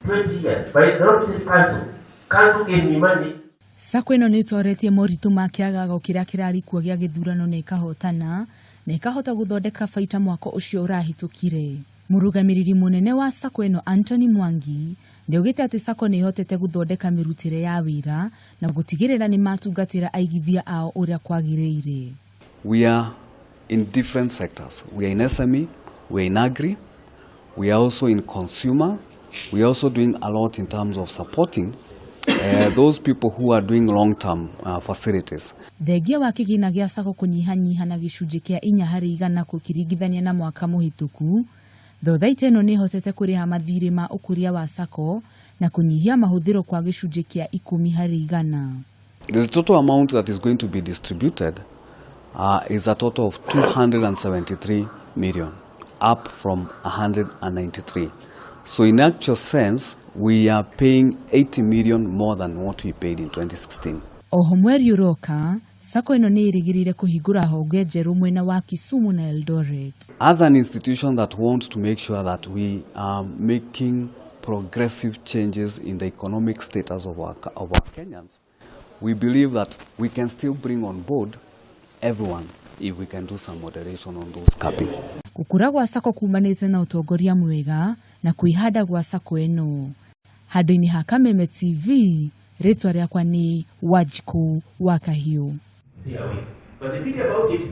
20 years by the Nairobi City Council. Council gave me money. Sacco ĩno nĩ ĩtoretie moritũ ma kĩagago kĩrĩa kĩrarĩ kuo gĩa gĩthurano na ĩkahotana na ĩkahota gũthondeka baita mwaka ũcio ũrahĩtũkire. Mũrũgamĩrĩri mũnene wa Sacco ĩno Anthony Mwangi nĩaugĩte atĩ Sacco nĩ ĩhotete gũthondeka mĩrutĩre ya wĩra na gũtigĩrĩra nĩ matungatĩra aigithia ao ũrĩa kwagĩrĩire. We are in different sectors. We are in SME, we are in agri, we are also in consumer. We are also doing a lot in terms of supporting those people who are doing long-term facilities. Thengia wa kĩgĩna gĩa Sacco kũnyihanyiha na gĩcunjĩ kĩa 4% gũkĩringithanio na mwaka mũhĩtũku, thothaitĩ ĩno nĩ ĩhotete kũrĩha mathirĩ ma ũkũria wa Sacco na kũnyihia mahũthĩro kwa gĩcunjĩ kĩa 10%. The total amount that is going to be distributed is a total of 273 million, up from 193. So in actual sense, we are paying 80 million more than what we paid in 2016. Oho mweri ũroka, Sacco ĩno nĩ ĩrĩgĩrĩire kũhingũra honge njerũ mwena wa Kisumu na Eldoret. As an institution that wants to make sure that we are making progressive changes in the economic status of our Kenyans, we believe that we can still bring on board everyone if we can do some moderation on those capping. Gũkũra gwa Sacco kumanĩte na ũtongoria mwega na kwĩhanda gwa Sacco ĩno. Handũ-inĩ ha Kameme TV, rĩtwa rĩakwa nĩ Wanjikũ wa Kahiũ. But the pity about it